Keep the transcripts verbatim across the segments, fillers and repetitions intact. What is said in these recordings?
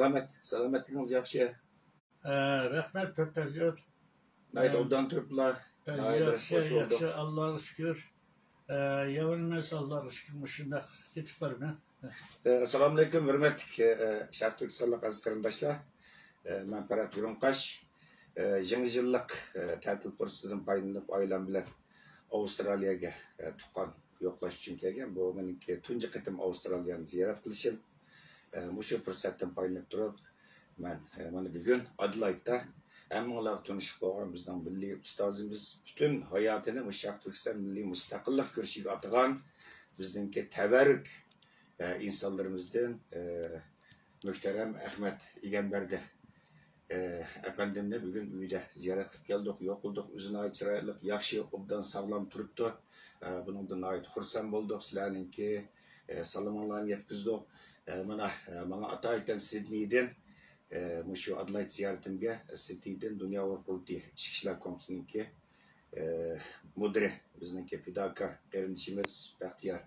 ئەمەت، سالامەتلىكىڭىز ياخشى؟ ئە، رەھمەت، پەتەزىيات. ناھايىتى ئوبدان تۇرۇپلا. ئە، ناھايىتى ياخشى، خوش بولدۇق. ياخشى، ئاللاغا شۈكۈر. ئە، يامان ئەمەس، ئاللاغا شۈكۈر، مۇشۇنداق كېتىپ بارىمەن. ئە، ئەسسالامۇئەلەيكۇم، ھۆرمەتلىك، ئە، شەرقىي تۈركىستانلىق ئەزىز قېرىنداشلار. ئە، مەن پەرھات يۇرۇڭقاش. ئە، يېڭى يىللىق، ئە، تەتىل پۇرسىتىدىن پايدىلىنىپ، ئائىلەم بىلەن ئاۋسترالىيەگە، ئە، تۇغقان يوقلاش ئۈچۈن كەلگەن. بۇ مېنىڭكى تۇنجى قېتىم ئاۋسترالىيەنى زىيارەت قىلىشىم. ئە، مۇشۇ پۇرسەتتىن پايدىلىنىپ تۇرۇپ، مەن، ئە، مانا بۈگۈن ئادېلايدتا ھەممىڭلارغا تونۇشلۇق بولغان بىزنىڭ مىللىي ئۇستازىمىز، پۈتۈن ھاياتىنى مۇشۇ شەرقىي تۈركىستان مىللىي مۇستەقىللىق كۈرىشىگە ئاتىغان بىزنىڭكى تەۋەررۈك، ئە، ئىنسانلىرىمىزدىن، ئە، مۆھتەرەم ئەخمەت ئىگەمبەردى، ئە، ئەپەندىمنى بۈگۈن ئۆيىدە زىيارەت قىلىپ كەلدۇق، يوقلىدۇق. ئۆزى ناھايىتى چىرايلىق، ياخشى، ئوبدان، ساغلام تۇرۇپتۇ. ئە، بۇنىڭدىن ناھايىتى خۇرسەن بولدۇق. سىلەرنىڭكى، ئە، سالىمىڭلارنى يەتكۈزدۇق. ئە، مانا، ئە، ماڭا ئاتايىتەن سىدنېيدىن، ئە، مۇشۇ ئادېلايد زىيارىتىمگە سىدنېيدىن دۇنيا ئۇيغۇر قۇرۇلتىيى ئىچكى ئىشلار كومىتېتىنىڭكى، ئە، مۇدىرى، بىزنىڭكى پىداكار قېرىندىشىمىز بەختىيار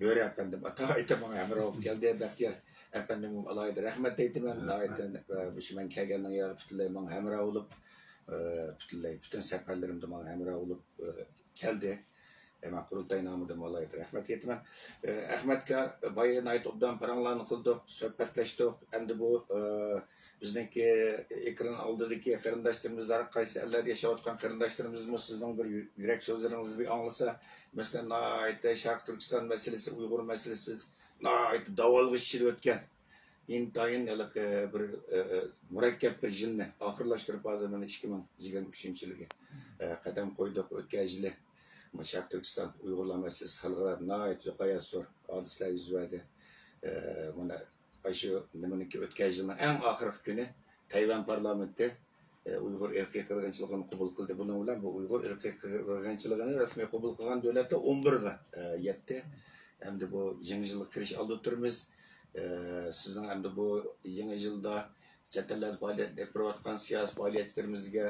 بۆرە ئەپەندىم ئاتايىتەن ماڭا ھەمراھ بولۇپ كەلدى. بەختىيار ئەپەندىمگە ئالاھىدە رەھمەت ئېيتىمەن. رەھمەت. ناھايىتى، ئە، مۇشۇ مەن كەلگەننىڭ يارى پۈتۈنلەي ماڭا ھەمراھ بولۇپ، ئە، پۈتۈنلەي پۈتۈن سەپەرلىرىمدە ماڭا ھەمراھ بولۇپ، ئە، كەلدى. ئە، مەن قۇرۇلتاي نامىدىن ئالاھىدە رەھمەت ئېيتىمەن. ئە، ئەخمەتكە بايا ناھايىتى ئوبدان پاراڭلارنى قىلدۇق، سۆھبەتلەشتۇق. ئەمدى بۇ، ئە، بىزنىڭكى ئېكران ئالدىدىكى قېرىنداشلىرىمىز، ھەر قايسى ئەللەردە ياشاۋاتقان قېرىنداشلىرىمىزمۇ سىزنىڭ بىر يۈ-، يۈرەك سۆزلىرىڭىزنى بىر ئاڭلىسا، مەسىلەن، ناھايىتى شەرقىي تۈركىستان مەسىلىسى، ئۇيغۇر مەسىلىسى ناھايىتى داۋالغۇش ئىچىدە ئۆتكەن. ئىنتايىن ھېلىقى بىر، ئە، ئە، مۇرەككەپ بىر يىلنى ئاخىرلاشتۇرۇپ، ھازىر مانا ئىككى مىڭ يىگىرمە ئۈچىنچى يىلىغا، ئە، قەدەم قويدۇق. ئۆتكەن يىلى مۇشۇ شەرقىي تۈركىستان ئۇيغۇرلار مەسىلىسى خەلقئارا ناھايىتى غايەت زور ھادىسىلەر يۈز بەردى. ئە، مانا ئاشۇ نېمىنىڭكى ئۆتكەن يىلنىڭ ئەڭ ئاخىرقى كۈنى تەيۋەن پارلامېنتى، ئە، ئۇيغۇر ئىرقىي قىرغىنچىلىقىنى قوبۇل قىلدى. بۇنىڭ بىلەن بۇ ئۇيغۇر ئىرقىي قىرغىنچىلىقىنى رەسمىي قوبۇل قىلغان دۆلەتلەر ئون بىرگە، ئە، يەتتى. ئەمدى بۇ يېڭى يىلغا كىرىش ئالدىدا تۇرىمىز. ئە، سىزنىڭ ئەمدى بۇ يېڭى يىلدا چەت ئەللەردە پائالىيەت ئېلىپ بېرىۋاتقان سىياسىي پائالىيەتچىلىرىمىزگە،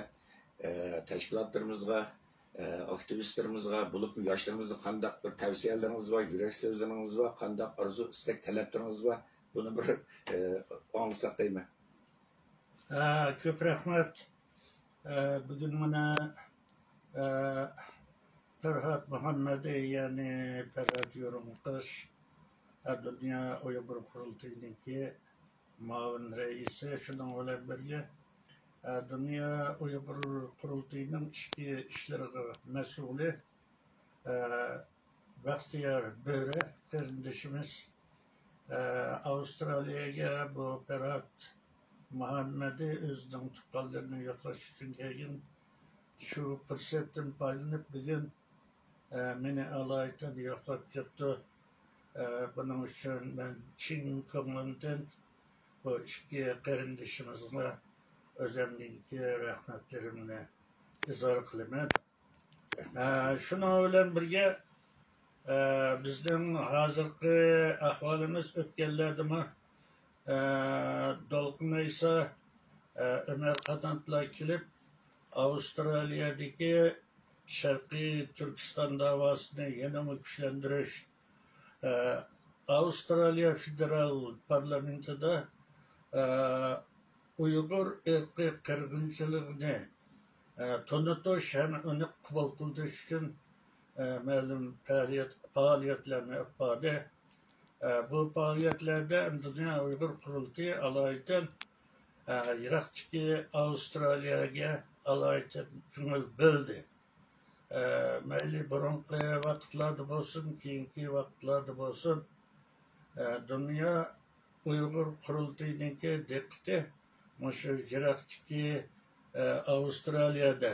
ئە، تەشكىلاتلىرىمىزغا، ئە، ئاكتىۋىستلىرىمىزغا، بولۇپمۇ ياشلىرىمىزغا قانداق بىر تەۋسىيەلىرىڭىز بار، يۈرەك سۆزلىرىڭىز بار، قانداق ئارزۇ، ئىستەك، تەلەپلىرىڭىز بار؟ بۇنى بىر، ئە، ئاڭلىساق دەيمەن. ئە، كۆپ رەھمەت. ئە، بۈگۈن مانا، ئە، پەرھات مۇھەممەدى، يەنى پەرھات يۇرۇڭقاش، ئە، دۇنيا ئۇيغۇر قۇرۇلتىيىنىڭكى مۇئاۋىن رەئىسى، شۇنىڭ بىلەن بىرگە، ئە، دۇنيا ئۇيغۇر قۇرۇلتىيىنىڭ ئىچكى ئىشلىرىغا مەسئۇلى، ئە، بەختىيار بۆرە قېرىندىشىمىز، ئە، ئاۋسترالىيەگە بۇ پەرھات مۇھەممەدى ئۆزىنىڭ تۇغقانلىرىنى يوقلاش ئۈچۈن كەلگەن. شۇ پۇرسەتتىن پايدىلىنىپ، بۈگۈن، ئە، مېنى ئالايىتەن يوقلاپ كەپتۇ. ئە، بۇنىڭ ئۈچۈن مەن چىن كۆڭلۈمدىن بۇ ئىككى قېرىندىشىمىزغا ئۆزۈمنىڭكى رەھمەتلىرىمنى ئىزھار قىلىمەن. ئە، شۇنىڭ بىلەن بىرگە، ئە، بىزنىڭ ھازىرقى ئەھۋالىمىز ئۆتكەنلەردىمۇ، ئە، دولقۇن ئەيسا، ئە، ئۆمەر قاناتلار كېلىپ، ئاۋسترالىيەدىكى شەرقىي تۈركىستان داۋاسىنى يەنىمۇ كۈچلەندۈرۈش، ئە، ئاۋسترالىيە فېدېرال پارلامېنتىدا، ئە، ئۇيغۇر ئىرقىي قىرغىنچىلىقىنى، ئە، تونۇتۇش ھەم ئۇنى قوبۇل قىلدۇرۇش ئۈچۈن، ئە، مەلۇم پائالىيەت، پائالىيەتلەرنى ئېلىپ باردى. ئە، بۇ پائالىيەتلەردە دۇنيا ئۇيغۇر قۇرۇلتىيى ئالايىتەن، ئە، يىراقتىكى ئاۋسترالىيەگە ئالايىتەن كۆڭۈل بۆلدى. ئە، مەيلى بۇرۇنقى ۋاقىتلاردا بولسۇن، كېيىنكى ۋاقىتلاردا بولسۇن، ئە، دۇنيا ئۇيغۇر قۇرۇلتىيىنىڭكى دىققىتى مۇشۇ يىراقتىكى، ئە، ئاۋسترالىيەدە،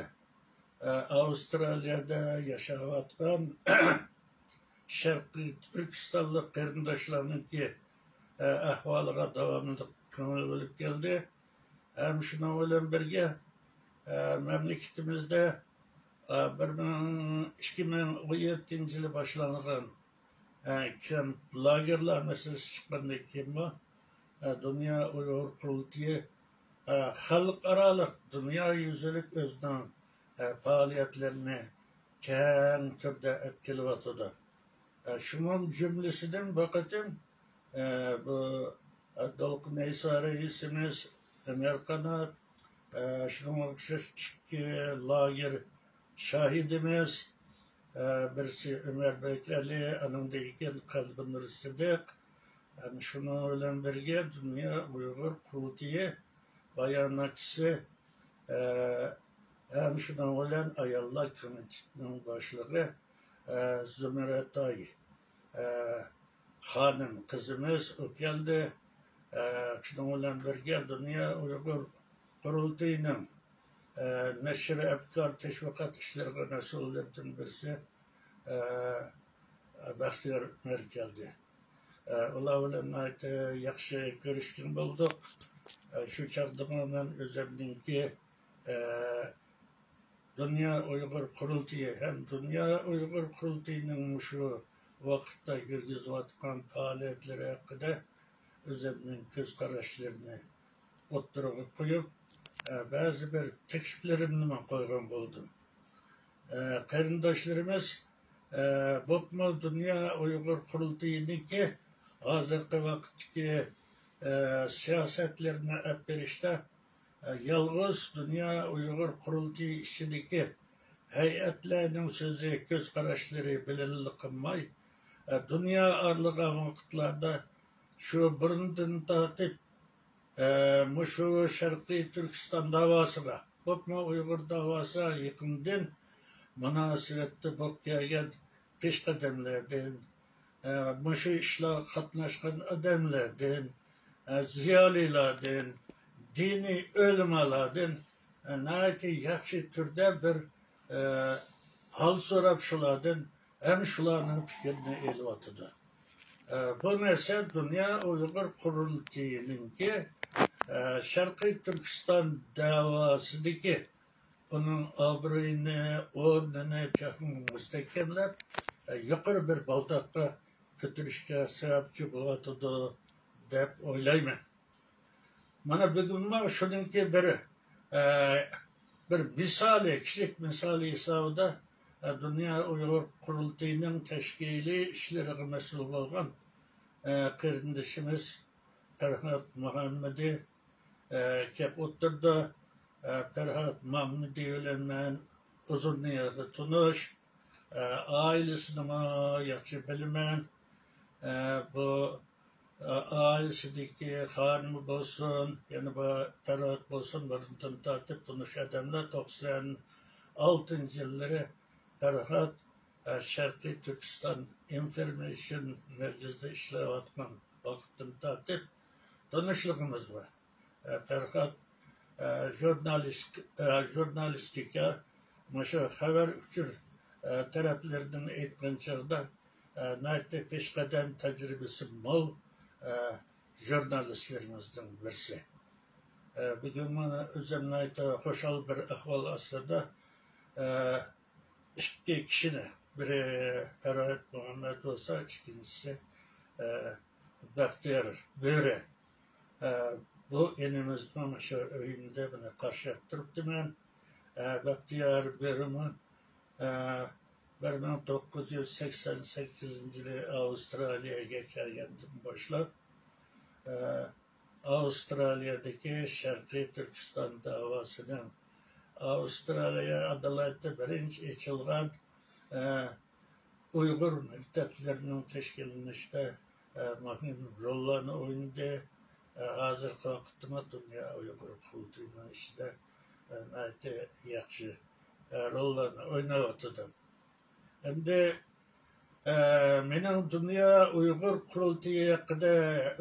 ئە، ئاۋسترالىيەدە ياشاۋاتقان شەرقىي تۈركىستانلىق قېرىنداشلارنىڭكى، ئە، ئەھۋالىغا داۋاملىق كۆڭۈل بۆلۈپ كەلدى. ھەم شۇنىڭ بىلەن بىرگە، ئە، مەملىكىتىمىزدە، ئە، بىر مىڭ، ئىككى مىڭ ئون يەتتىنچى يىلى باشلانغان، ئە، كەمپ، لاگېرلار مەسىلىسى چىققاندىن كېيىنمۇ، ئە، دۇنيا ئۇيغۇر قۇرۇلتىيى، ئە، خەلقئارالىق، دۇنيا يۈزلۈك ئۆزىنىڭ، ئە، پائالىيەتلىرىنى كەڭ تۈردە ئېلىپ كېلىۋاتىدۇ. ئە، شۇنىڭ جۈملىسىدىن بۇ قېتىم، ئە، بۇ، ئە، دولقۇن مەيسا رەئىسىمىز، ئۆمەر قانات، ئە، شۇنىڭغا ئوخشاش ئىككى لاگېر شاھىدىمىز، ئە، بىرسى ئۆمەر بەكرى ئەلى، ئانىڭدىن كېيىن قەلبىنۇر سىدىق. ئە، شۇنىڭ بىلەن بىرگە، دۇنيا ئۇيغۇر قۇرۇلتىيى باياناتچىسى، ئە، ھەم شۇنىڭ بىلەن ئاياللار كومىتېتىنىڭ باشلىقى، ئە، زۇمرەتئاي، ئە، خانىم قىزىمىز ئۇ كەلدى. ئە، شۇنىڭ بىلەن بىرگە، دۇنيا ئۇيغۇر قۇرۇلتىيىنىڭ، ئە، نەشر ئەپكار تەشۋىقات ئىشلىرىغا مەسئۇللاردىن بىرسى، ئە، بەختىيار ئۆمەر كەلدى. ئە، ئۇلار بىلەن ناھايىتى ياخشى كۆرۈشكەن بولدۇق. ئە، شۇ چاغدىمۇ مەن ئۆزۈمنىڭكى، ئە، دۇنيا ئۇيغۇر قۇرۇلتىيى ھەم دۇنيا ئۇيغۇر قۇرۇلتىيىنىڭ مۇشۇ ۋاقىتتا يۈرگۈزۈۋاتقان پائالىيەتلىرى ھەققىدە ئۆزۈمنىڭ كۆز قاراشلىرىنى ئوتتۇرىغا قويۇپ، ئە، بەزى بىر تەكلىپلىرىمنىمۇ قويغان بولدۇم. ئە، قېرىنداشلىرىمىز، ئە، بولۇپمۇ دۇنيا ئۇيغۇر قۇرۇلتىيىنىڭكى ھازىرقى ۋاقىتتىكى، ئە، سىياسەتلىرىنى ئەپ بېرىشتە، ئە، يالغۇز دۇنيا ئۇيغۇر قۇرۇلتىيى ئىچىدىكى ھەيئەتلەرنىڭ سۆزى، كۆز قاراشلىرى بىلەنلا قالماي، ئە، دۇنيا ئارىلىغان ۋاقىتلاردا شۇ بۇرۇندىن تارتىپ، ئە، مۇشۇ شەرقىي تۈركىستان داۋاسىغا، بولۇپمۇ ئۇيغۇر داۋاسىغا يېقىندىن مۇناسىۋەتتە بولۇپ كەلگەن پېشقەدەملەردىن، ئە، مۇشۇ ئىشلارغا قاتناشقان ئادەملەردىن، ئە، زىيالىيلاردىن، دىنىي ئۆلىمالاردىن، ئە، ناھايىتى ياخشى تۈردە بىر، ئە، ھال سوراپ شۇلاردىن ھەم شۇلارنىڭ پىكرىنى ئېلىۋاتىدۇ. ئە، بۇ نەرسە دۇنيا ئۇيغۇر قۇرۇلتىيىنىڭكى، ئە، شەرقىي تۈركىستان دەۋاسىدىكى ئۇنىڭ ئابرۇيىنى، ئورنىنى تېخىمۇ مۇستەھكەملەپ، ئە، يۇقىرى بىر بالداققا كۆتۈرۈشكە سەۋەبچى بولۇۋاتىدۇ، دەپ ئويلايمەن. مانا بۈگۈنمۇ شۇنىڭكى بىر، ئە، بىر مىسالى، كىچىك مىسالى ھېسابىدا، ئە، دۇنيا ئۇيغۇر قۇرۇلتىيىنىڭ تەشكىلىي ئىشلىرىغا مەسئۇل بولغان، ئە، قېرىندىشىمىز پەرھات مۇھەممىدى، ئە، كەپ ئولتۇرىدۇ. ئە، پەرھات مۇھەممىدى بىلەن مەن ئۇزۇندىن يىلغا تونۇش. ئە، ئائىلىسىنىمۇ ياخشى بىلىمەن. ئە، بۇ ئائىلىسىدىكى خانىمى بولسۇن، يەنە بۇ پەرھات بولسۇن، بۇرۇندىن تارتىپ تونۇش ئادەملەر. توقسان ئالتىنچى يىللىرى پەرھات، ئە، شەرقىي تۈركىستان ئىنفورمېيشن مەركىزىدە ئىشلەۋاتقان ۋاقىتتىن تارتىپ تونۇشلۇقىمىز بار. ئە، پەرھات، ئە، ژۇرنالىست-، ئە، ژۇرنالىستىكا، مۇشۇ خەۋەر ئۇچۇر، ئە، تەرەپلىرىدىن ئېيتقان چاغدا، ئە، ناھايىتى پېشقەدەم، تەجرىبىسى مول، ئە، ژۇرنالىستلىرىمىزنىڭ بىرسى. ئە، بۈگۈن مانا ئۆزۈم ناھايىتى خۇشال بىر ئەھۋال ئاستىدا، ئە، ئىككى كىشىنى، بىرى پەرھات مۇھەممەد بولسا، ئىككىنچىسى، ئە، بەختىيار بۆرە. ئە، بۇ ئىنىمىزنىڭ شۇ ئۆيۈمدە مېنى قارشى ئېلىپ تۇرۇپتىمەن. ئە، بەختىيار بۆرىمۇ، ئە، بىر مىڭ توققۇز يۈز سەكسەن سەككىزىنچى يىلى ئاۋسترالىيەگە كەلگەندىن باشلاپ، ئە، ئاۋسترالىيەدىكى شەرقىي تۈركىستان داۋاسىنىڭ ئاۋسترالىيە ئادېلايدتا بىرىنچى ئېچىلغان، ئە، ئۇيغۇر مەكتەپلىرىنىڭ تەشكىللىنىشىدە، ئە، مۇھىم روللارنى ئوينىدى. ئە، ھازىرقى ۋاقىتتىمۇ دۇنيا ئۇيغۇر قۇرۇلتىيىنىڭ ئىچىدە، ئە، ناھايىتى ياخشى، ئە، روللارنى ئويناۋاتىدۇ. ئەمدى، ئە، مېنىڭ دۇنيا ئۇيغۇر قۇرۇلتىيى ھەققىدە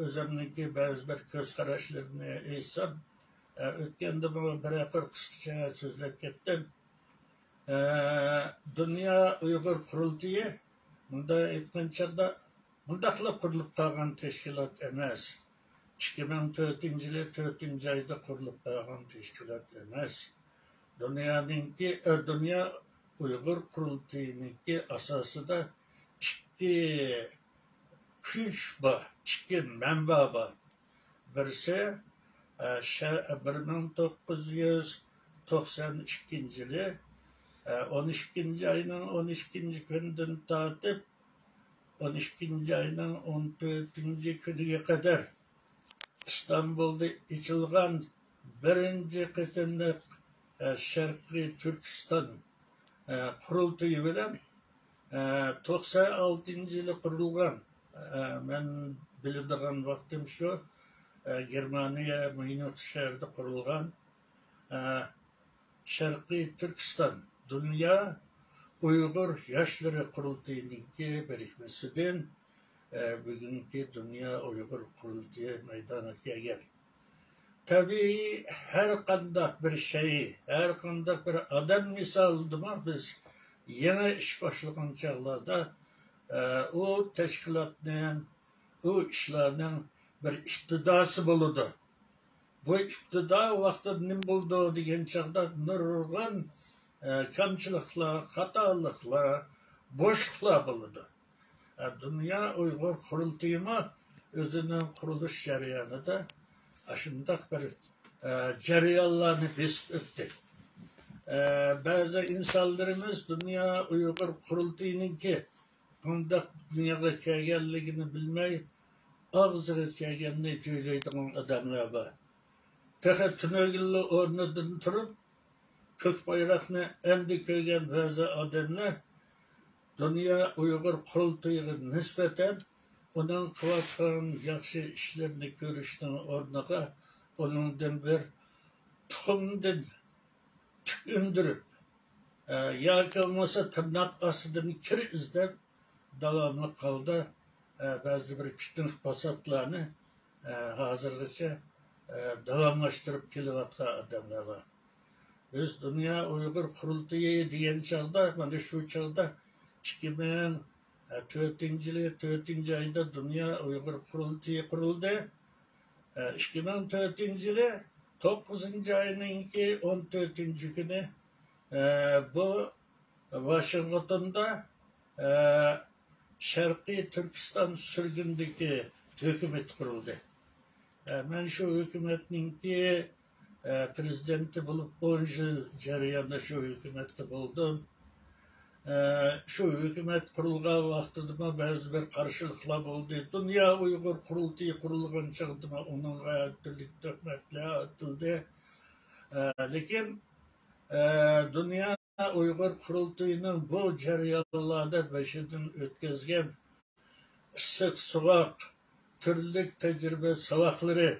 ئۆزۈمنىڭكى بەزى بىر كۆز قاراشلىرىمنى ئېيتسام، ئە، ئۆتكەندىمۇ بىرەر قۇر قىسقىچە سۆزلەپ كەتتىم. ئە، دۇنيا ئۇيغۇر قۇرۇلتىيى، مۇنداق ئېيتقان چاغدا، مۇنداقلا قۇرۇلۇپ قالغان تەشكىلات ئەمەس. ئىككى مىڭ تۆتىنچى يىلى تۆتىنچى ئايدا قۇرۇلۇپ قالغان تەشكىلات ئەمەس. دۇنيانىڭكى، ئە، دۇنيا ئۇيغۇر قۇرۇلتىيىنىڭكى ئاساسىدا ئىككى كۈچ بار، ئىككى مەنبە بار. بىرسى، ئە، شە-، بىر مىڭ توققۇز يۈز توقسان ئىككىنچى يىلى، ئە، ئون ئىككىنچى ئاينىڭ ئون ئىككىنچى كۈنىدىن تارتىپ، ئون ئىككىنچى ئاينىڭ ئون تۆتىنچى كۈنىگە قەدەر ئىستانبۇلدا ئېچىلغان بىرىنچى قېتىملىق، ئە، شەرقىي تۈركىستان، ئە، قۇرۇلتىيى بىلەن، ئە، توقسان ئالتىنچى يىلى قۇرۇلغان، ئە، مەن بىلىدىغان ۋاقتىم شۇ، ئە، گېرمانىيە ميۇنخ شەھىرىدە قۇرۇلغان، ئە، شەرقىي تۈركىستان دۇنيا ئۇيغۇر ياشلىرى قۇرۇلتىيىنىڭكى بىرىكمىسىدىن، ئە، بۈگۈنكى دۇنيا ئۇيغۇر قۇرۇلتىيى مەيدانغا كەلگەن. تەبىئىي، ھەر قانداق بىر شەيئى، ھەر قانداق بىر ئادەم مىسالىدىمۇ بىز يېڭى ئىش باشلىغان چاغلاردا، ئە، ئۇ تەشكىلاتنىڭ، ئۇ ئىشلارنىڭ بىر ئىپتىداسى بولىدۇ. بۇ ئىپتىدا ۋاقتىدا نېمە بولىدۇ دېگەن چاغدا نۇرغۇن، ئە، كەمچىلىكلەر، خاتالىقلار، بوشلۇقلار بولىدۇ. ئە، دۇنيا ئۇيغۇر قۇرۇلتىيىمۇ ئۆزىنىڭ قۇرۇلۇش جەريانىدا ئاشۇنداق بىر، ئە، جەريانلارنى بېسىپ ئۆتتى. ئە، بەزى ئىنسانلىرىمىز دۇنيا ئۇيغۇر قۇرۇلتىيىنىڭكى قانداق دۇنياغا كەلگەنلىكىنى بىلمەي، ئاغزىغا كەلگەننى جۆيلەيدىغان ئادەملەر بار. تېخى تۈنۈگۈنلا ئورنىدىن تۇرۇپ، كۆك بايراقنى ئەمدى كۆرگەن بەزى ئادەملەر دۇنيا ئۇيغۇر قۇرۇلتىيىغا نىسبەتەن ئۇنىڭ قىلىۋاتقان ياخشى ئىشلىرىنى كۆرۈشنىڭ ئورنىغا ئۇنىڭدىن بىر تۇخۇمدىن تۈك ئۈندۈرۈپ، ئە، ياكى بولمىسا تىرناق ئاستىدىن كىر ئىزدەپ، داۋاملىق ھالدا، ئە، بەزى بىر پىتنە پاساتلارنى، ئە، ھازىرغىچە، ئە، داۋاملاشتۇرۇپ كېلىۋاتقان ئادەملەر بار. بىز دۇنيا ئۇيغۇر قۇرۇلتىيى دېگەن چاغدا، مانا شۇ چاغدا ئىككى مىڭ تۆتىنچى يىلى تۆتىنچى ئايدا دۇنيا ئۇيغۇر قۇرۇلتىيى قۇرۇلدى. ئىككى مىڭ تۆتىنچى يىلى توققۇزىنچى ئاينىڭكى ئون تۆتىنچى كۈنى، ئە، بۇ ۋاشىنگتوندا، ئە، شەرقىي تۈركىستان سۈرگۈندىكى ھۆكۈمەت قۇرۇلدى. ئە، مەن شۇ ھۆكۈمەتنىڭكى، ئە، پىرېزىدېنتى بولۇپ ئون يىل جەريانىدا شۇ ھۆكۈمەتتە بولدۇم. ئە، شۇ ھۆكۈمەت قۇرۇلغان ۋاقتىدىمۇ بەزى بىر قارشىلىقلار بولدى. دۇنيا ئۇيغۇر قۇرۇلتىيى قۇرۇلغان چاغدىمۇ ئۇنىڭغا ھەر تۈرلۈك تۆھمەتلەر ئېتىلدى. ئە، لېكىن، ئە، دۇنيا ئۇيغۇر قۇرۇلتىيىنىڭ بۇ جەريانلاردا بېشىدىن ئۆتكۈزگەن ئىسسىق سوغۇق، تۈرلۈك تەجرىبە ساۋاقلىرى،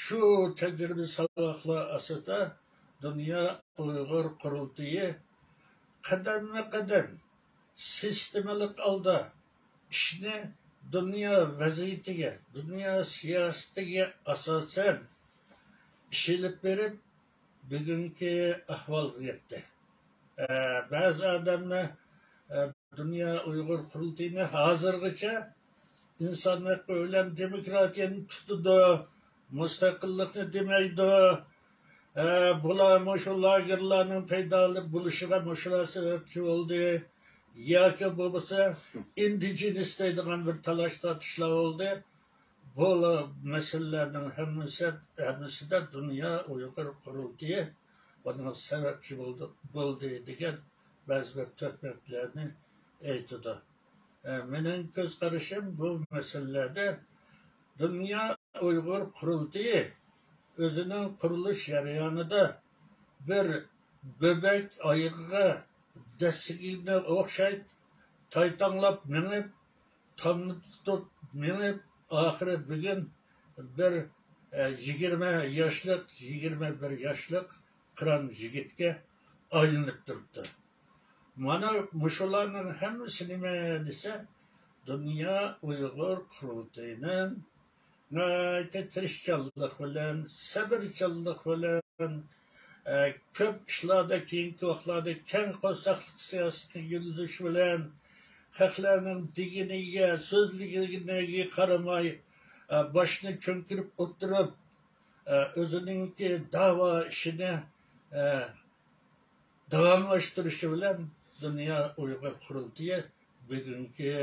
شۇ تەجرىبە ساۋاقلار ئاستىدا دۇنيا ئۇيغۇر قۇرۇلتىيى قەدەممۇ قەدەم سىستېمىلىق ھالدا ئىشنى دۇنيا ۋەزىيىتىگە، دۇنيا سىياسىتىگە ئاساسەن ئىش ئېلىپ بېرىپ، بۈگۈنكى ئەھۋالغا يەتتى. ئە، بەزى ئادەملەر، ئە، دۇنيا ئۇيغۇر قۇرۇلتىيىنى ھازىرغىچە ئىنسان ھەققى بىلەن دېموكراتىيەنى تۇتىدۇ، مۇستەقىللىقنى دېمەيدۇ. ئە، بۇلار مۇشۇ لاگېرلارنىڭ پەيدا بولۇشىغا مۇشۇلار سەۋەبچى بولدى. ياكى بولمىسا ئىندىجېنىس دەيدىغان بىر تالاش تارتىشلار بولدى. بۇ مەسىلىلەرنىڭ ھەممىسى، ھەممىسىدە دۇنيا ئۇيغۇر قۇرۇلتىيى بۇنىڭ سەۋەبچى بولدى، بولدى دېگەن بەزى بىر تۆھمەتلەرنى ئېيتىدۇ. ئە، مېنىڭ كۆز قارىشىم بۇ مەسىلىلەردە دۇنيا ئۇيغۇر قۇرۇلتىيى ئۆزىنىڭ قۇرۇلۇش جەريانىدا بىر بۆبەك ئايىغىغا دەسسىگىنىگە ئوخشايدۇ. تايتاڭلاپ مېڭىپ، تامنى تۇتۇپ مېڭىپ، ئاخىرى بۈگۈن بىر، ئە، يىگىرمە ياشلىق، يىگىرمە بىر ياشلىق قىران يىگىتكە ئايلىنىپ تۇرۇپتۇ. مانا مۇشۇلارنىڭ ھەممىسى نېمە دېسە، دۇنيا ئۇيغۇر قۇرۇلتىيىنىڭ ناھايىتى تىرىشچانلىق بىلەن، سەۋرچانلىق بىلەن، ئە، كۆپ ئىشلاردا كېيىنكى ۋاقىتلاردا كەڭ قورساقلىق سىياسىتىنى يۈرگۈزۈش بىلەن، خەقلەرنىڭ دېگىنىگە، سۆزلىگىنىگە قارىماي، ئە، باشنى چۆڭكىرىپ ئولتۇرۇپ، ئە، ئۆزىنىڭكى داۋا ئىشىنى، ئە، داۋاملاشتۇرۇشى بىلەن دۇنيا ئۇيغۇر قۇرۇلتىيى بۈگۈنكى،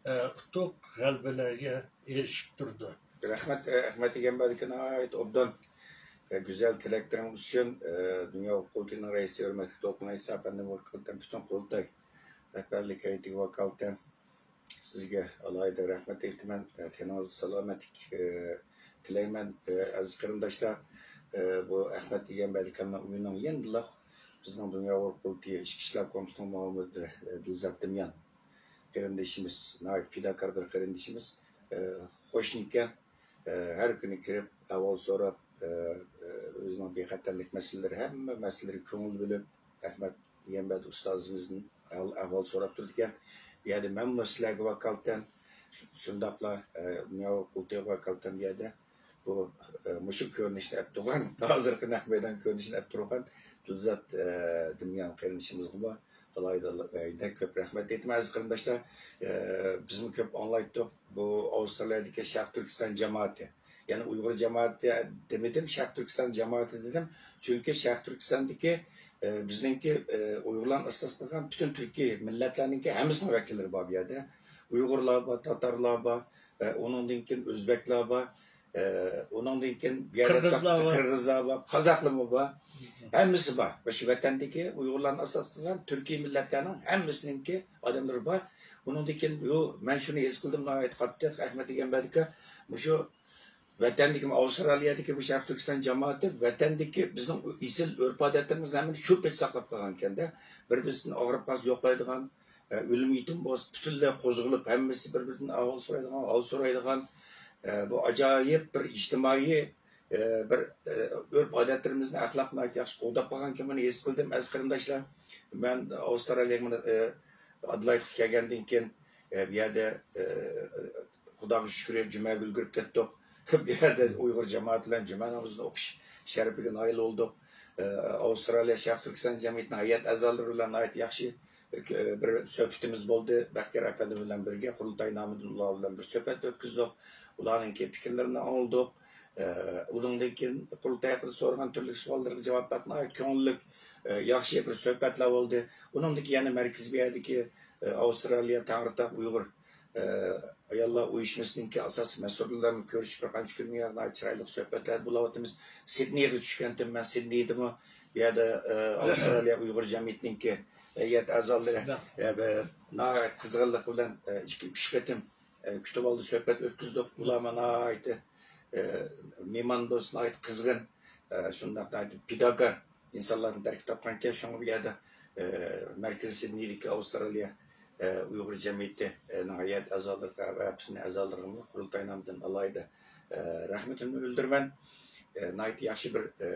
ئە، ئۇتۇق غەلىبىلەرگە ئېرىشىپ تۇرىدۇ. رەھمەت، ئە، ئەخمەت ئىگەمبەردىكى ناھايىتى ئوبدان، ئە، گۈزەل تىلەكلىرىڭىز ئۈچۈن، ئە، دۇنيا ئۇيغۇر قۇرۇلتىيىنىڭ رەئىسى ھۆرمەتلىك دولقۇن ئەيسا ئەپەندىمگە ۋاكالىتەن پۈتۈن قۇرۇلتاي رەھبەرلىك ھەيئىتىگە ۋاكالىتەن سىزگە ئالاھىدە رەھمەت ئېيتىمەن. ئە، تېنىڭىزگە سالامەتلىك، ئە، تىلەيمەن. ئەزىز قېرىنداشلار، بۇ ئەخمەت ئىگەمبەردى ئاكامنىڭ ئۆيىنىڭ يېنىدىلا بىزنىڭ دۇنيا ئۇيغۇر قۇرۇلتىيى ئىچكى ئىشلار كومىتېتىنىڭ مۇئاۋىنى مۇدىرى دىلزات دىميان قېرىندىشىمىز، ناھايىتى پىداكار بىر قېرىندىشىمىز، قوشنا ئىكەن. ھەر كۈنى كىرىپ، ئەھۋال سوراپ، ئۆزىنىڭ بىخەتەرلىك مەسىلىلىرى، ھەممە مەسىلىلىرىگە كۆڭۈل بۆلۈپ، ئەخمەت ئىگەمبەردى ئۇستازىمىزدىن ئەھۋال سوراپ تۇرىدىكەن. بۇ يەردە مەنمۇ سىلەرگە ۋاكالىتەن، شۇنداقلا دۇنيا ئۇيغۇر قۇرۇلتىيىغا ۋاكالىتەن بۇ يەردە بۇ، ئە، مۇشۇ كۆرۈنۈشنى ئەپ تۇرغان، ھازىرقى نەق مەيدان كۆرۈنۈشىنى ئەپ تۇرغان دىلزات، ئە، دىميان قېرىندىشىمىزغىمۇ ئالاھىدە، ئە، كۆپ رەھمەت ئېيتىمەن، ئەزىز قېرىنداشلار. ئە، بىزمۇ كۆپ ئاڭلايتتۇق. بۇ ئاۋسترالىيەدىكى شەرقىي تۈركىستان جامائىتى. يەنى ئۇيغۇر جامائىتى دېمىدىم، شەرقىي تۈركىستان جامائىتى دېدىم. چۈنكى شەرقىي تۈركىستاندىكى، ئە، بىزنىڭكى، ئە، ئۇيغۇرلارنى ئاساس قىلغان پۈتۈن تۈركىي مىللەتلەرنىڭكى ھەممىسىنىڭ ۋەكىللىرى بار بۇ يەردە. ئۇيغۇرلار بار، تاتارلار بار، ئە، ئۇنىڭدىن كېيىن ئۆزبەكلەر بار. ئۇنىڭدىن كېيىن بۇ يەردە قىرغىزلار بار. قىرغىزلار بار، قازاقلارمۇ بار. ھەممىسى بار. مۇشۇ ۋەتەندىكى ئۇيغۇرلارنى ئاساس قىلغان تۈركىي مىللەتلەرنىڭ ھەممىسىنىڭكى ئادەملىرى بار. ئۇنىڭدىن كېيىن بۇ، مەن شۇنى ھېس قىلدىم، ناھايىتى قاتتىق، ئەخمەت ئىگەمبەردى ئاكا، مۇشۇ ۋەتەندىكى، ئاۋسترالىيەدىكى بۇ شەرقىي تۈركىستان جامائىتى ۋەتەندىكى بىزنىڭ ئېسىل ئۆرپ-ئادەتلىرىمىزنى ھەممىنى شۇ پېتى ساقلاپ قالغان ئىكەن-دە. بىر-بىرسىدىن ئاغرىپ قالسا يوقلايدىغان، ئە، ئۆلۈم يېتىم بولسا پۈتۈنلەي قوزغىلىپ، ھەممىسى بىر-بىرىدىن ئەھۋال سورايدىغان، ھال سورايدىغان، ئە، بۇ ئاجايىپ بىر ئىجتىمائىي، ئە، بىر، ئە، ئۆرپ-ئادەتلىرىمىزنى، ئەخلاقنى ناھايىتى ياخشى قوغداپ قالغان ئىكەن، بۇنى ھېس قىلدىم، ئەزىز قېرىنداشلار. مەن ئاۋسترالىيەگە مانا، ئە، ئادېلايدقا كەلگەندىن كېيىن، ئە، بۇ يەردە، ئە، خۇداغا شۈكرى، جۈمەگە ئۈلگۈرۈپ كەتتۇق. بۇ يەردە ئۇيغۇر جامائىتى بىلەن جۈمە نامىزىنى ئوقۇش شەرىپىگە نائىل بولدۇق. ئە، ئاۋسترالىيە شەرقىي تۈركىستان جەمئىيىتىنىڭ ھەيئەت ئەزالىرى بىلەن ناھايىتى ياخشى بىر سۆھبىتىمىز بولدى. بەختىيار ئەپەندى بىلەن بىرگە قۇرۇلتاي نامىدىن ئۇلار بىلەن بىر سۆھبەت ئۆتكۈزدۇق. ئۇلارنىڭكى پىكىرلىرىنى ئاڭلىدۇق. ئە، ئۇنىڭدىن كېيىن قۇرۇلتاي ھەققىدە سورىغان تۈرلۈك سوئاللىرىغا جاۋاب بەرگەن ناھايىتى كۆڭۈللۈك، ئە، ياخشى بىر سۆھبەتلەر بولدى. ئۇنىڭدىن كېيىن يەنە مەركىزىي بۇ يەردىكى، ئە، ئاۋسترالىيە تەڭرىتاغ ئۇيغۇر ئاياللار ئۇيۇشمىسىنىڭكى ئاساسىي مەسئۇلى بىلەن كۆرۈشۈپ، بىر قانچە كۈن بۇيان ناھايىتى چىرايلىق سۆھبەتلەردە بولۇۋاتىمىز. سىدنېيغا چۈشكەنتىم مەن، سىدنېيدىمۇ بۇ يەردە، ئە، ئاۋسترالىيە ئۇيغۇر جەمئىيىتىنىڭكى ھەيئەت ئەزالىرى، ئە، بىر ناھايىتى قىزغىنلىق بىلەن، ئە، ئىككى، ئۈچ قېتىم، ئە، كۈتۈپ ئالدى، سۆھبەت ئۆتكۈزدۇق. ئۇلارمۇ ناھايىتى، ئە، مېھماندوست، ناھايىتى قىزغىن، ئە، شۇنداق ناھايىتى پىداكار ئىنسانلاردىن تەركىب تاپقانىكەن، شۇڭا بۇ يەردە، ئە، مەركىزىي سىدنېيدىكى ئاۋسترالىيە، ئە، ئۇيغۇر جەمئىيىتى، ئە، نىڭ ھەيئەت ئەزالىرىغا ۋە پۈتۈن ئەزالىرىغىمۇ قۇرۇلتاي نامىدىن ئالاھىدە، ئە، رەھمىتىمنى بىلدۈرىمەن. ئە، ناھايىتى ياخشى بىر، ئە،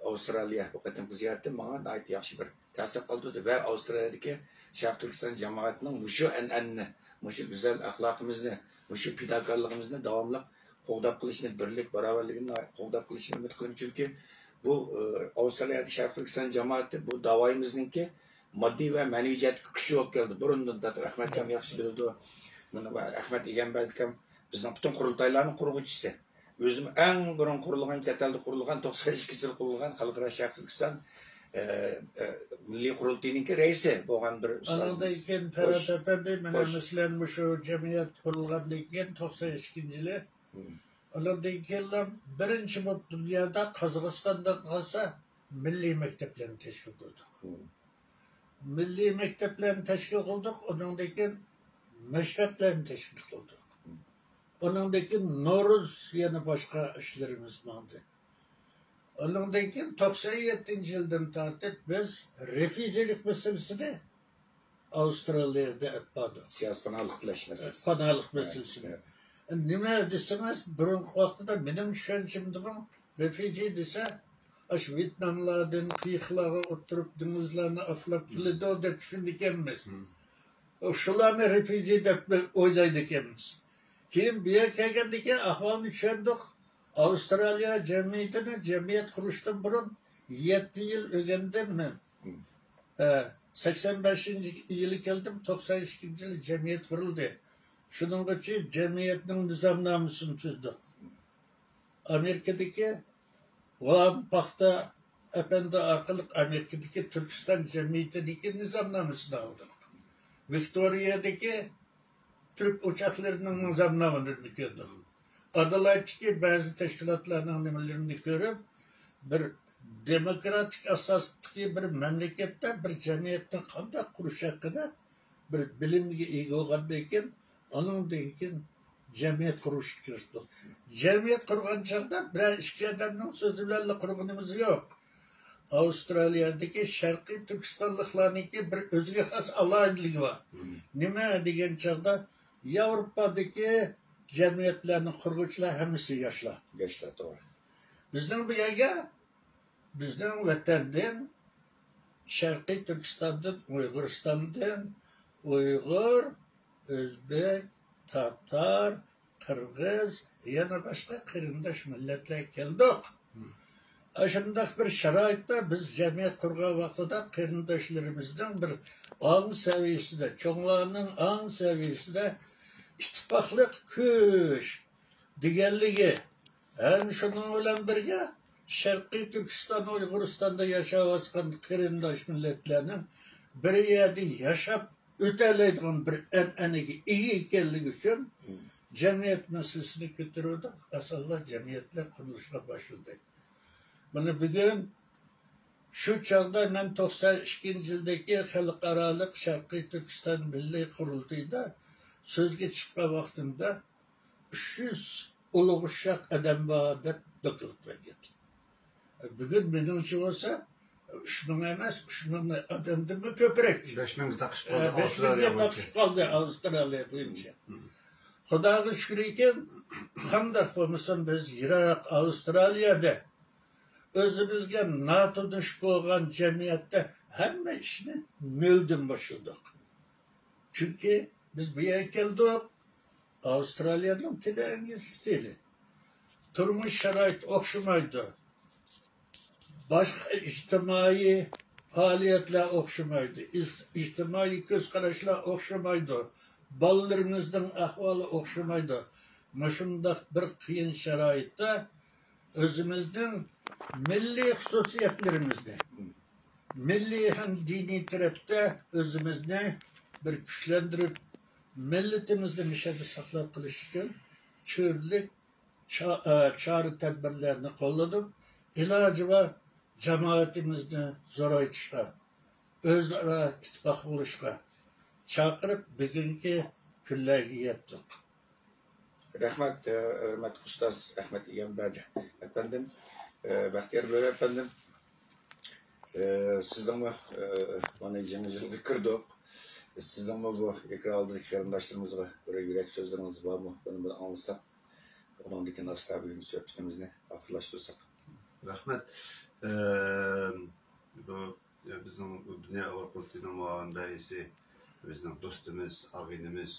ئاۋسترالىيە بۇ قېتىمقى زىيارىتىم ماڭا ناھايىتى ياخشى بىر تەسىر قالدۇردى ۋە ئاۋسترالىيەدىكى شەرقىي تۈركىستان جامائىتىنىڭ مۇشۇ ئەنئەنىنى، مۇشۇ گۈزەل ئەخلاقىمىزنى، مۇشۇ پىداكارلىقىمىزنى داۋاملىق قوغداپ قېلىشنى، بىرلىك، باراۋەرلىكنى قوغداپ قېلىشنى ئۈمىد قىلىمەن. چۈنكى بۇ، ئى، ئاۋسترالىيەدىكى شەرقىي تۈركىستان جامائىتى بۇ داۋايىمىزنىڭكى ماددىي ۋە مەنىۋى جەھەتتىكى كۈچى بولۇپ كەلدى. بۇرۇندىن تارتىپ ئەخمەت ئاكام ياخشى بىلىدۇ. مانا ئەخمەت ئىگەمبەردى ئاكام بىزنىڭ پۈتۈن قۇرۇلتايلارنىڭ قۇرغۇچىسى. ئۆزۈم ئەڭ بۇرۇن قۇرۇلغان، چەت ئەلدە قۇرۇلغان، توقسان ئىككىنچى يىل قۇرۇلغان خەلقئارا شەرقىي تۈركىستان، ئە، ئە، مىللىي قۇرۇلتىيىنىڭكى رەئىسى بولغان بىر ئۇستازىمىز. ئانىڭدىن كېيىن پەرھات ئەپەندى، مانا مەسىلەن، مۇشۇ جەمئىيەت قۇرۇلغاندىن كېيىن توقسان ئىككىنچى يىلى، ئۇنىڭدىن كېيىنلا بىرىنچى بولۇپ دۇنيادا قازاقىستاندىن قالسا مىللىي مەكتەپلەرنى تەشكىل قىلدۇق. مىللىي مەكتەپلەرنى تەشكىل قىلدۇق، ئۇنىڭدىن كېيىن مەشرەپلەرنى تەشكىل قىلدۇق. ئۇنىڭدىن كېيىن نورۇز، يەنە باشقا ئىشلىرىمىز ماڭدى. ئۇنىڭدىن كېيىن توقسان يەتتىنچى يىلدىن تارتىپ بىز رېفۇجىلىق مەسىلىسىنى ئاۋسترالىيەدە ئەپ باردۇق. سىياسىي پاناھلىق تىلەش مەسىلىسى. پاناھلىق مەسىلىسىنى. نېمە دېسىڭىز، بۇرۇنقى ۋاقتىدا مېنىڭ چۈشەنچەمدىمۇ رېفۇجى دېسە، ئاشۇ ۋيېتناملاردىن قېيىقلارغا ئولتۇرۇپ دېڭىزلارنى ئاتلاپ كېلىدۇ دەپ چۈشىنىدىكەنمىز. شۇلارنى رېفۇجى دەپ ئويلايدىكەنمىز. كېيىن بۇ يەرگە كەلگەندىن كېيىن ئەھۋالنى چۈشەندۇق. ئاۋسترالىيە جەمئىيىتىنى جەمئىيەت قۇرۇشتىن بۇرۇن يەتتە يىل ئۆگەندىم مەن. ھە، سەكسەن بەشىنچى يىلى كەلدىم، توقسان ئىككىنچى يىلى جەمئىيەت قۇرۇلدى. شۇنىڭغىچە جەمئىيەتنىڭ نىزامنامىسىنى تۈزدۇق. ئامېرىكىدىكى ۋام پاختا ئەپەندى ئارقىلىق ئامېرىكىدىكى تۈركىستان جەمئىيىتىنىڭكى نىزامنامىسىنى ئالدۇق. ۋىكتورىيەدىكى تۈرك ئوچاقلىرىنىڭ نىزامنامىلىرىنى كۆردۇق. ئادېلايدتىكى بەزى تەشكىلاتلارنىڭ نېمىلىرىنى كۆرۈپ، بىر دېموكراتىك ئاساستىكى بىر مەملىكەتتە بىر جەمئىيەتنى قانداق قۇرۇش ھەققىدە بىر بىلىمگە ئىگە بولغاندىن كېيىن، ئۇنىڭدىن كېيىن جەمئىيەت قۇرۇشقا كىرىشتۇق. جەمئىيەت قۇرغان چاغدا بىرەر ئىككى ئادەمنىڭ سۆزى بىلەنلا قۇرغىنىمىز يوق. ئاۋسترالىيەدىكى شەرقىي تۈركىستانلىقلارنىڭكى بىر ئۆزىگە خاس ئالاھىدىلىكى بار. نېمە دېگەن چاغدا، ياۋروپادىكى جەمئىيەتلەرنىڭ قۇرغۇچىلار ھەممىسى ياشلار. ياشلار، توغرا. بىزنىڭ بۇ يەرگە، بىزنىڭ ۋەتەندىن، شەرقىي تۈركىستاندىن، ئۇيغۇرىستاندىن ئۇيغۇر، ئۆزبېك، تاتار، قىرغىز، يەنە باشقا قېرىنداش مىللەتلەر كەلدۇق. ئاشۇنداق بىر شارائىتتا بىز جەمئىيەت قۇرغان ۋاقتىدا قېرىنداشلىرىمىزنىڭ بىر ئاڭ سەۋىيەسىدە، چوڭلارنىڭ ئاڭ سەۋىيەسىدە ئىتتىپاقلىق كۈچ دېگەنلىكى، ھەم شۇنىڭ بىلەن بىرگە شەرقىي تۈركىستان، ئۇيغۇرىستاندا ياشاۋاتقان قېرىنداش مىللەتلەرنىڭ بىر يەردە ياشاپ ئۆتەلەيدىغان بىر ئەنئەنىگە ئىگە ئىكەنلىكى ئۈچۈن جەمئىيەت مەسىلىسىنى كۆتۈرۈۋېتىپ، ئاسانلا جەمئىيەتلەر قۇرۇلۇشقا باشلىدى. مانا بۈگۈن شۇ چاغدا مەن توقسان ئىككىنچى يىلدىكى خەلقئارالىق شەرقىي تۈركىستان مىللىي قۇرۇلتىيىدا سۆزگە چىققان ۋاقتىمدا، ئۈچ يۈز ئۇلۇغ ئۇششاق ئادەم بار دەپ دوكلات بەرگەن. بۈگۈن مېنىڭچە بولسا، ئۈچ مىڭ ئەمەس، ئۈچ مىڭ ئادەمدىنمۇ كۆپرەك. بەش مىڭگە تاقىشىپ قالدى، بەش مىڭگە ئاۋسترالىيە بويىچە. تاقىشىپ قالدى ئاۋسترالىيە بويىچە. خۇداغا شۈكرىكىن، قانداق بولمىسۇن، بىز يىراق ئاۋسترالىيەدە ئۆزىمىزگە ناتونۇش بولغان جەمئىيەتتە ھەممە ئىشنى نۆلدىن باشلىدۇق. چۈنكى بىز بۇ يەرگە كەلدۇق. ئاۋسترالىيەنىڭ تىلى ئىنگلىز تىلى. تۇرمۇش شارائىتى ئوخشىمايدۇ. باشقا ئىجتىمائىي پائالىيەتلەر ئوخشىمايدۇ. ئىج-، ئىجتىمائىي كۆز قاراشلار ئوخشىمايدۇ. بالىلىرىمىزنىڭ ئەھۋالى ئوخشىمايدۇ. مۇشۇنداق بىر قىيىن شارائىتتا ئۆزىمىزنىڭ مىللىي خۇسۇسىيەتلىرىمىزنى، مىللىي ھەم دىنىي تەرەپتە ئۆزىمىزنى بىر كۈچلەندۈرۈپ، مىللىتىمىزنى مۇشۇ يەردە ساقلاپ قېلىش ئۈچۈن تۈرلۈك چا-، ئە، چارە-تەدبىرلەرنى قوللىنىپ، ئىلاجى بار جامائىتىمىزنى زورايتىشقا، ئۆزئارا ئىتتىپاق بولۇشقا چاقىرىپ، بۈگۈنكى كۈنلەرگە يەتتۇق. رەھمەت، ئە، ھۆرمەتلىك ئۇستاز ئەخمەت ئىگەمبەردى ئەپەندىم، ئە، بەختىيار بۆرە ئەپەندىم، ئە، سىزنىڭمۇ، ئە، مانا يېڭى يىلغا كىردۇق. سىزنىڭمۇ بۇ ئېكران ئالدىدىكى قېرىنداشلىرىمىزغا بىر يۈرەك سۆزلىرىڭىز بارمۇ؟ بۇنى بىر ئاڭلىساق، ئۇنىڭدىن كېيىن ئاستا بۈگۈنكى سۆھبىتىمىزنى ئاخىرلاشتۇرساق. رەھمەت. ئە، بۇ بىزنىڭ دۇنيا ئۇيغۇر قۇرۇلتىيىنىڭ مۇئاۋىن رەئىسى، بىزنىڭ دوستىمىز، ئاغىنىمىز،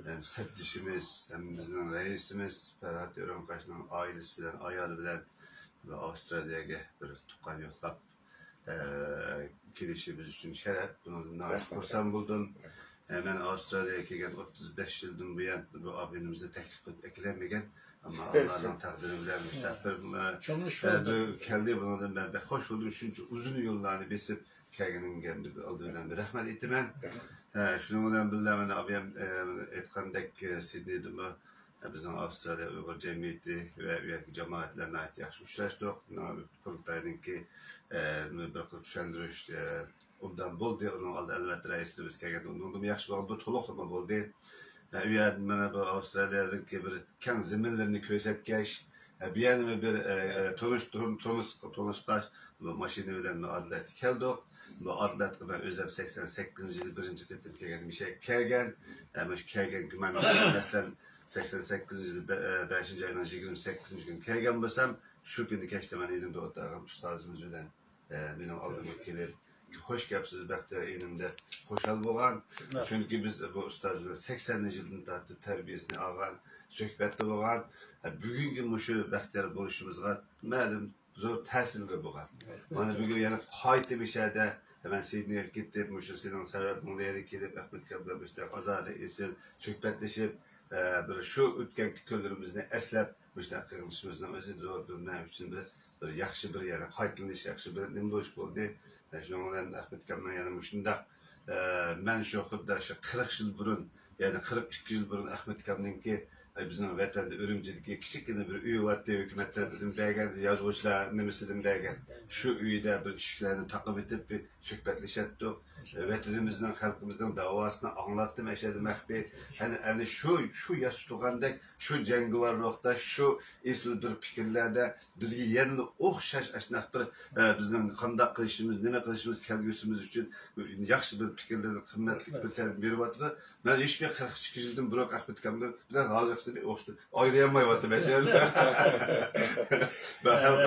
ھەم سەپدىشىمىز، ھەم بىزنىڭ رەئىسىمىز پەرھات ئۆرەڭقاشنىڭ ئائىلىسى بىلەن، ئايالى بىلەن بۇ ئاۋسترالىيەگە بىر تۇغقان يوقلاپ، ئە، كېلىشى بىز ئۈچۈن شەرەپ. بۇنىڭدىن ناھايىتى خۇرسەن بولدۇم. ئە، مەن ئاۋسترالىيەگە كەلگەن ئوتتۇز بەش يىلدىن بۇيان بۇ ئاغىنىمىزنى تەكلىپ قىلىپ ئەكېلەلمىگەن. ئەمما ئاللانىڭ تەقدىرى بىلەن مۇشۇنداق بىر، ئە، چوڭ ئىش ئە، بولدى. بۇ كەلدى، بۇنىڭدىن مەن بەك خوش بولدۇم. شۇنچە ئۇزۇن يوللارنى بېسىپ كەلگىنىڭگە ئالدى بىلەن بىر رەھمەت ئېيتىمەن. ئە، شۇنىڭ بىلەن بىللە، مانا ئابىيام، ئە، ئېيتقاندەك، ئە، سىدنېيدىمۇ، ئە، بىزنىڭ ئاۋسترالىيە ئۇيغۇر جەمئىيىتى ۋە ئۇ يەردىكى جامائەت بىلەن ناھايىتى ياخشى ئۇچراشتۇق. قۇرۇلتاينىڭكى، ئە، بىر خىل چۈشەندۈرۈش، ئە، ئوبدان بولدى. ئۇنىڭ ئالدىدا ئەلۋەتتە رەئىسلىرىمىز كەلگەندە ئۇنىڭدىنمۇ ياخشى بولغان، بۇ تولۇقلىما بولدى. ئە، ئۇ يەردىن مانا بۇ ئاۋسترالىيەدىكى بىر كەڭ زېمىنلىرىنى كۆرسەتكەچ، ئە، بۇ يەرنىمۇ بىر، ئە، ئە، تونۇش، تون-، تونۇش، تونۇشقاچ، بۇ ماشىنا بىلەن بۇ ئادېلايدقا كەلدۇق. بۇ ئادېلايدقا مەن ئۆزۈم سەكسەن سەككىزىنچى يىلى بىرىنچى قېتىم كەلگەن، مۇشۇ يەرگە كەلگەن. ئە، مۇشۇ كەلگەن كۈنۈم، مەسىلەن، سەكسەن سەككىزىنچى يىلى بە-، ئە، بەشىنچى ئاينىڭ يىگىرمە سەككىزىنچى كۈنى كەلگەن بولسام، شۇ كۈنى كەچتە مەن يېنىمدا ئولتۇرغان ئۇستازىمىز بىلەن ئە، مېنىڭ ئالدىمغا كېلىپ، «خوش كەپسىز، بەختىيار ئىنىم» دەپ خۇشال بولغان. چۈنكى بىز بۇ ئۇستاز بىلەن سەكسەنىنچى يىلدىن تارتىپ تەربىيەسىنى ئالغان، سۆھبەتتە بولغان. ھە، بۈگۈنكى مۇشۇ بەختىيار بولۇشىمىزغا مەلۇم زور تەسىرلىرى بولغان. مانا بۈگۈن يەنە قايتا مۇشۇ يەردە، مەن سىدنېيغا كېتىپ، مۇشۇ سېنىڭ سەۋەبىڭ بىلەن يەنە كېلىپ، ئەخمەت ئاكام بىلەن مۇشۇنداق ئازادە ئېسىل سۆھبەتلىشىپ، ئە، بىر شۇ ئۆتكەنكى كۈنلىرىمىزنى ئەسلەپ، مۇشۇنداق قىلىشىمىزنىڭ ئۆزى زور بىر مەن ئۈچۈن بىر، بىر ياخشى بىر، يەنە قايتىلىنىش، ياخشى بىر نېمە بولۇش بولدى. مەن شۇنىڭ بىلەن ئەخمەت ئاكامنىڭ يەنە مۇشۇنداق، ئە، مەن شۇ خۇددى شۇ قىرىق يىل بۇرۇن، يەنى قىرىق ئىككى يىل بۇرۇن ئەخمەت ئاكامنىڭكى بىزنىڭ ۋەتەندە ئۈرۈمچىدىكى كىچىككىنە بىر ئۆي بارتى، ھۆكۈمەت تەرىپىدىن بەرگەن، يازغۇچىلار نېمىسىدىن بەرگەن. شۇ ئۆيدە بىر ئىشىكلەرنى تاقىۋېتىپ، بىر سۆھبەتلىشەتتۇق. ۋەتىنىمىزنىڭ، خەلقىمىزنىڭ داۋاسىنى ئاڭلاتتىم ئەشەدە مەخپىي. ئەنە، ئەنە شۇ، شۇ ياشتا تۇرغاندەك، شۇ جەڭگىۋار روھتا، شۇ ئېسىل بىر پىكىرلەردە بىزگە يەنىلا ئوخشاش ئاشۇنداق بىر، ئە، بىزنىڭ قانداق قىلىشىمىز، نېمە قىلىشىمىز كەلگۈسىمىز ئۈچۈن ياخشى بىر پىكىرلەرنى، قىممەتلىك بىر تەربىيە بېرىۋاتىدۇ. مەن ھېچبىر قىرىق ئىككى يىلدىن بۇرۇن ئەخمەت ئاكامنىڭ بىلەن ھازىرغىچە بىر ئوخشىتىپ ئايرىيالمايۋاتىمەن.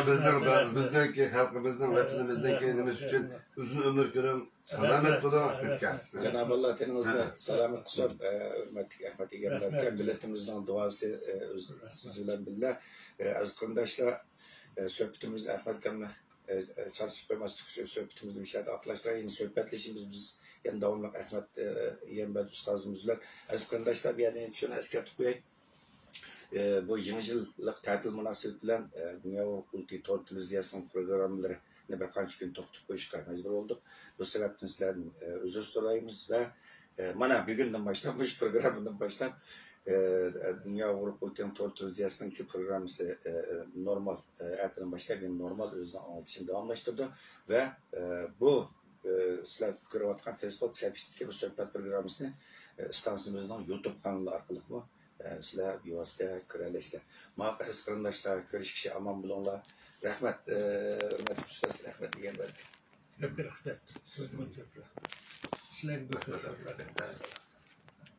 بىزنىڭ، بىزنىڭكى خەلقىمىزنىڭ، ۋەتىنىمىزنىڭكى نېمىسى ئۈچۈن ئۇزۇن ئۆمۈر كۆرۈڭ، سالامەت بولۇڭ، ئەخمەت ئاكا. جاناباللا تېنىڭىزنى سالامەت قىلسۇن، ئە، ھۆرمەتلىك ئەخمەت ئىگەملەر. مىللىتىمىزنىڭ دۇئاسى، ئە، ئۆز، سىز بىلەن بىللە. ئە، ئەزىز قېرىنداشلار، ئە، سۆھبىتىمىز ئەخمەت ئاكامنى، ئە، ئە، چارچىتىپ قويماسلىق ئۈچۈن سۆھبىتىمىزنى مۇشۇ يەردە ئاخىرلاشتۇرايلى. يەنە سۆھبەتلىشىمىز بىز يەنە داۋاملىق ئەخمەت، ئە، ئىگەمبەرد ئۇستازىمىز بىلەن. ئەزىز قېرىنداشلار، بۇ يەردە يەنە شۇنى ئەسكەرتىپ قوياي. ئە، بۇ يېڭى يىللىق تەتىل مۇناسىۋىتى بىلەن، ئە، دۇنيا ئۇيغۇر قۇرۇلتىيى تور تېلېۋىزىيەسىنىڭ پروگراممىلىرىنى بىر قانچە كۈن توختىتىپ قويۇشقا مەجبۇر بولدۇق. بۇ سەۋەبتىن سىلەردىن، ئە، ئۆزۈر سورايمىز ۋە، ئە، مانا بۈگۈندىن باشلاپ، مۇشۇ پروگراممىدىن باشلاپ، ئە، دۇنيا ئۇيغۇر قۇرۇلتىيىنىڭ تور تېلېۋىزىيەسىنىڭكى پروگراممىسى، ئە، ئە، نورمال، ئە، ئەتىدىن باشلاپ يەنە نورمال ئۆزىنىڭ ئاڭلىتىشىنى داۋاملاشتۇرىدۇ ۋە، ئە، بۇ، ئە، سىلەر كۆرۈۋاتقان فېيسبۇك سەھىپىسىدىكى بۇ سۆھبەت پروگراممىسىنى، ئە، ئىستانسىمىزنىڭ يۇتۇب قانىلى ئارقىلىقمۇ ئە، سىلەر بىۋاسىتە كۆرەلەيسىلەر. ماقۇل ئەزىز قېرىنداشلار، كۆرۈشكىچە ئامان بولۇڭلار. رەھمەت، ئە، ھۆرمەتلىك ئۇستاز، رەھمەت دېگەن بەردى. كۆپ رەھمەت. سىزگىمۇ كۆپ رەھمەت. سىلەرگىمۇ كۆپ رەھمەت.